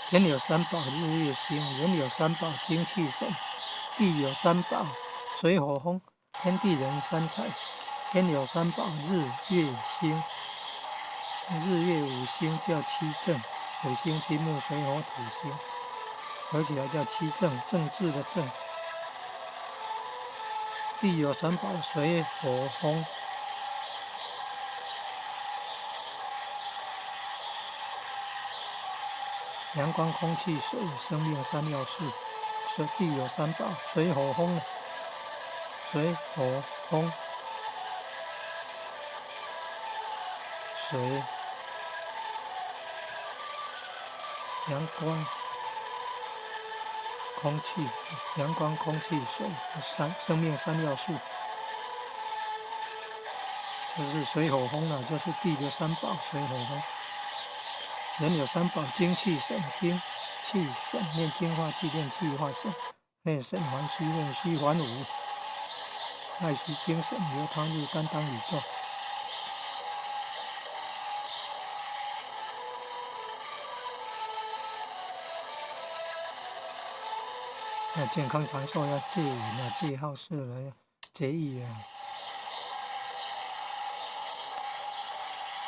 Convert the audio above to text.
天有三寶，日月星；人有三寶，精氣神；地有三寶，水火風。天地人三才。天有三寶，日月星。日月五星叫七政，五星金木水火土星，合起來叫七政，政治的政。地有三寶，水火風。陽光、空氣、水，生命三要素。水地有三寶，水火風。水火風，水、陽光、空氣、陽光、空氣、水，三生命三要素，就是水火風了，就是地的三寶，水火風。人有三寶，精氣神，精氣神，練精化氣，練氣化神，練神還虛，練虛還無。愛惜精神，留他日擔當宇宙。要健康長壽，要戒癮啊，戒好色了，要節欲啊。